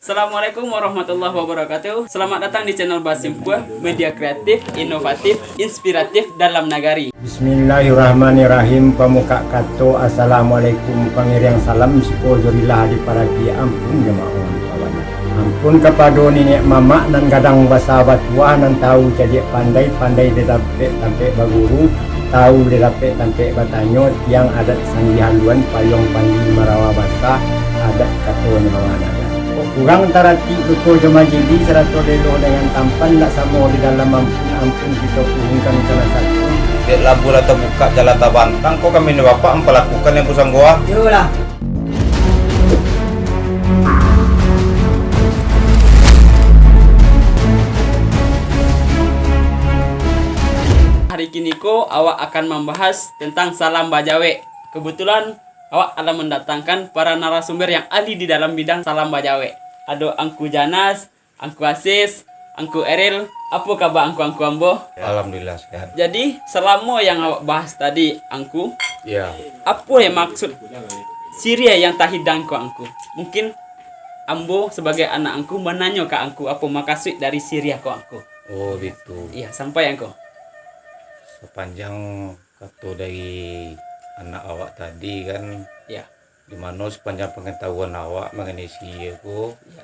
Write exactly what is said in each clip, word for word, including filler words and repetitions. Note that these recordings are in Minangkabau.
Assalamualaikum warahmatullahi wabarakatuh. Selamat datang di channel Basimpuah, media kreatif, inovatif, inspiratif dalam nagari. Bismillahirrahmanirrahim. Pamukak kato, assalamualaikum. Pangiriang salam siko jo rilah diparaki, ampun jo maoh dipabanyak. Ampun kapado niniak mamak nan gadang basa batuah, nan tahu cadiak pandai, pandai di dapek tampek baguru, tahu di dapek tampek batanyo, tiang adat Sandi Haluan, payuang pandi marawa basa, adat kato nyawa naga. Kok kurang taratik duko jo majili, sarato lelo dengan tampan, ndak samo di dalam ampun, ampun kito puhungkan salah satu. Dek labuah lah tabukak, jalan tabantang, kok kami ni bapak ampalakukan yang pusang goa. Iyolah. Hari kini ko awak akan mambahas tentang salam bajawek. Kebetulan awak alah mandatangkan para narasumber yang ahli di dalam bidang salam bajawek. Ado Angku Janas, Angku Asis, Angku Eril, apo kaba angku-angku ambo? Alhamdulillah, sehat. Jadi, salamo yang awak bahas tadi, Angku, Ya. apo yang maksud siriah yang tahidang ko, Angku? Mungkin ambo sabagai anak Angku mananyo ka Angku, apo makasuik dari siriah ko, Angku? Oh, gitu. Iya, sampai, Angku. Sapanjang kato dari anak awak tadi kan, Iya. di mano sapanjang pangatahuan awak manganai siriah ko, Iya.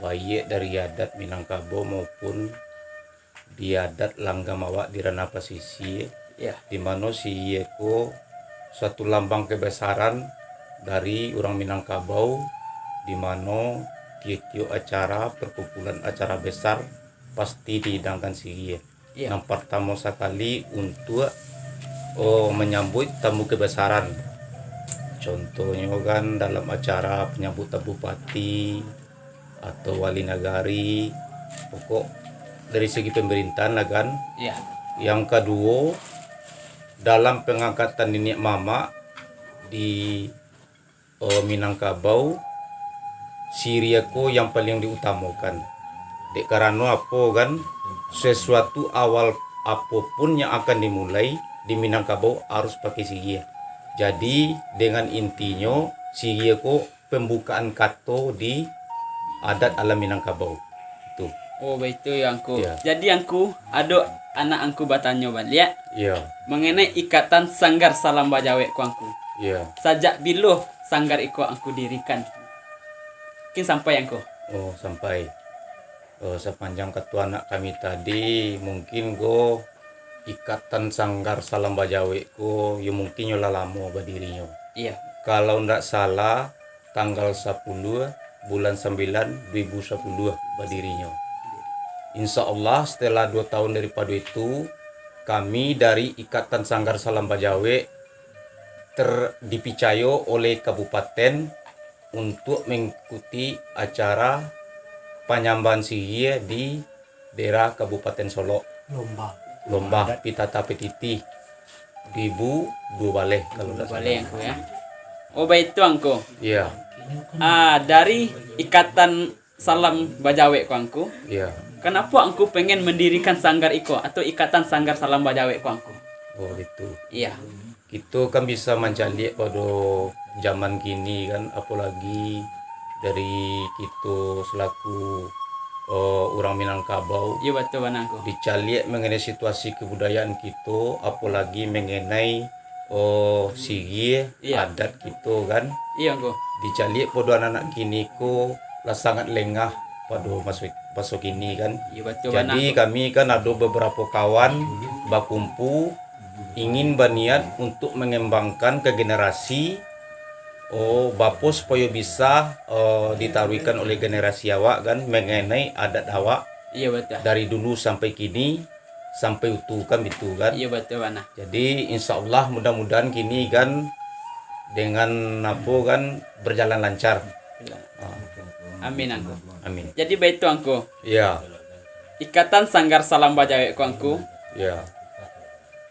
baiak dari adat Minangkabau maupun di adat langgam awak di ranah pasisia, Iya. di mano siriah ko suatu lambang kebesaran dari urang Minangkabau, di mano tiok-tiok acara, perkumpulan acara besar, pasti dihidangkan siriah. Iya. Nan partamo sakali untuak, oh, manyambuik tamu kebesaran. Contohnyo kan dalam acara panyambutan bupati atau wali nagari, pokok dari segi pemerintahan lah kan. Iya. Yang kaduo, dalam pangangkatan niniak mamak di eh, Minangkabau, siriah ko yang paling diutamokan. Dek karano apo kan, sesuatu awal apo pun yang akan dimulai di Minangkabau harus pakai siriah. Jadi, dengan intinyo, siriah ko pembukaan kato di adat alam Minangkabau. Itu. Oh, baitu yo, Angku. Iya. Jadi, Angku, ado anak Angku batanyo baliak Iya. manganai ikatan Sanggar Salam Bajawek ko, Angku. Iya. Sajak bilo sanggar iko Angku dirikan? Mungkin sampai, Angku. Oh, sampai. Oh, sapanjang kato anak kami tadi, mungkin ko ikatan Sanggar Salam Bajawek ko, yo mungkin yo lah lamo badirinyo. Iya. Kalau ndak salah, tanggal sapuluah bulan sambilan dua ribu sapuluah badirinyo. Insya Allah, setelah dua tahun daripado itu, kami dari Ikatan Sanggar Salam Bajawek ter-, dipicayo oleh kabupaten untuk mengikuti acara panyambahan siriah di daerah Kabupaten Solok. Lomba. Lomba Adat. Pitata Petiti. Ribu dua baleh, kalau Dua ndak baleh, salah. Angku, ya. Oh, baitu, Angku. Iya. Ah, dari Ikatan Salam Bajawek ko, Angku. Iya. Kanapo Angku pengen mandirikan sanggar iko atau Ikatan Sanggar Salam Bajawek ko, Angku? Oh, gitu. Iya. Kito kan bisa mancaliak pado zaman kini kan, apolagi dari kito selaku, eh, urang Minangkabau. Iyo, batua bana, Angku. Dicaliak manganai situasi kebudayaan kito, apolagi manganai, eh, siriah, Iyo. adat kito kan. Iyo, Angku. Dicaliak pado anak-anak kini ko lah sangat lengah pado maso, maso kini kan. Iyo, batua bana, Jadi, Angku. kami kan ado beberapo kawan bakumpu ingin baniat untuk mangembangkan ke generasi, oh, bapo supayo bisa, eh, ditaruihkan oleh generasi awak kan, mengenai adat awak Iyo, batua. dari dulu sampai kini, sampai utuh kan, bitu kan. Iyo, batua bana. Jadi, insya Allah, mudah-mudahan kini kan, dengan apo kan, berjalan lancar. Iyo. Ah. Amin, Angku. Amin. Jadi, baitu, Angku. Iya. Ikatan Sanggar Salam Bajawek ko, Angku. Iya.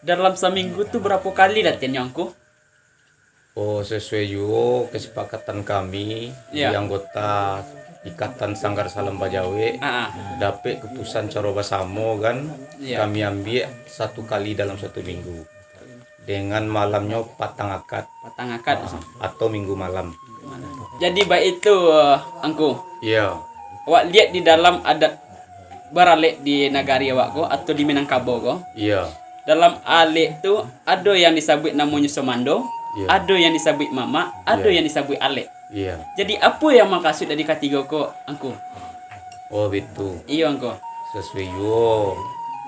Dalam saminggu tu barapo kali latiannyo, Angku? Oh, sesuai juo kesepakatan kami Iya. di anggota Ikatan Sanggar Salam Bajawek, Ah, ah. dapek keputusan caro basamo kan, Iya. kami ambiak satu kali dalam satu minggu. Dengan malamnyo patang akad. Patang akad, Ah, Ustaz. atau minggu malam. Minggu malam. Jadi baitu, eh, Angku. Iyo. Awak liek di dalam adat baralek di nagari awak ko, atau di Minangkabau ko. Iyo. Dalam alek tu, ado yang disabuik namonyo sumando, Iyo. ado yang disabuik mamak, ado Iyo. yang disabuik alek. Iyo. Jadi, apo yang makasuik dari katigo ko, Angku? Oh, bitu. Iyo, Angku. Sasuai juo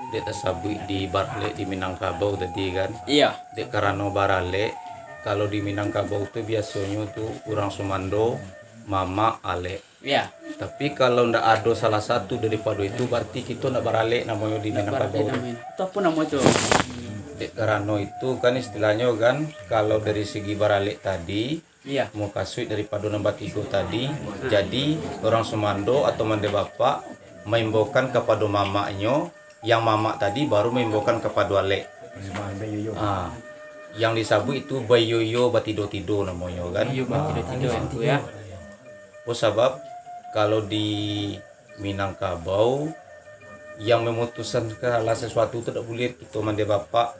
dek tasabuik di baralek di Minangkabau tadi, kan? Iyo. Dek karano baralek, kalau di Minangkabau tu biasonyo tu urang sumando, mamak, alek. Iyo. Tapi kalau ndak ado salah satu daripado itu, bararti kito ndak baralek namonyo di Ndak baralek Minangkabau tu. namonyo. Tu apo namo tu? Dek karano itu kan istilahnyo kan, kalau dari segi baralek tadi, Iyo. mukasuik daripado nan batigo tadi, jadi urang sumando atau mandeh bapak maimbaukan kapado mamaknyo, yang mamak tadi baru maimbaukan kapado alek. Ah, yang disabuik itu baiyo-iyo batido-tido namonyo kan. Iyo, batido-tido, Angku, yo. Oh, sabab kalau di Minangkabau, yang memutuskan segala sesuatu tu dak buliah kito mandeh bapak,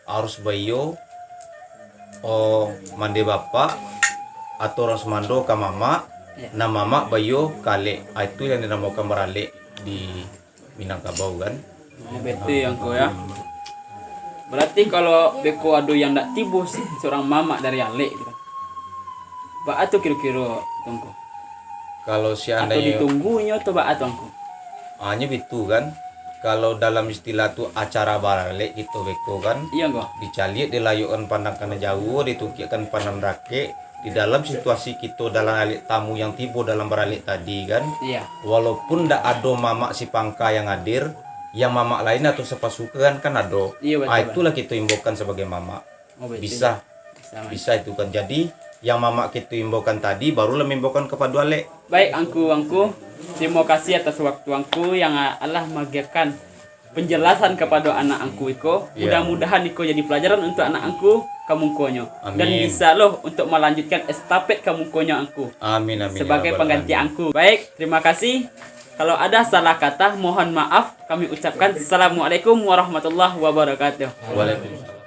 harus baiyo, oh, mandeh bapak atau urang sumando ka mamak, Iyo. nan mamak baiyo ka alek. Ah, itu yang dinamokan baralek di Minangkabau, kan. Oh, betul, Angku, yo. Bararti kalau beko ado yang ndak tibo se-, seorang mamak dari alek tu, baa tu kiro-kiro tu, Angku? Kalau Atau seandainya ditunggunyo atau baa tu, Angku? Hanyo bitu, kan. Kalau dalam istilah tu acara baralek kito beko, kan. Iyo, Angku. Dicaliak, dilayokkan pandang ka nan jauah, ditungkiakkan pandang rakek, di dalam situasi kito dalam alek tamu yang tibo dalam baralek tadi, kan. Iyo. Walaupun ndak ado mamak sipangka yang hadir, yang mamak lain atau sapasukan kan ado. Iyo, betul, Ah, betul. itulah kito imbaukan sabagai mamak. Oh, betul. Bisa. Bisa, Mas. Bisa itu kan. Jadi, yang mamak kito imbaukan tadi, barulah maimbaukan kapado alek. Baik, Angku, Angku. Terima kasih atas waktu Angku yang, ah, alah magiahkan penjelasan kapado anak Angku iko. Iyo. Mudah-mudahan iko jadi pelajaran untuk anak Angku kamukonyo. Dan Amin. bisa lo untuk malanjutkan estafet kamukonyo Angku. Amin, amin, ya Sebagai Rabbal pangganti Alamin. Angku. Baik, terima kasih. Kalau ada salah kata, mohon maaf kami ucapkan. Assalamualaikum warahmatullahi wabarakatuh. Waalaikumsalam.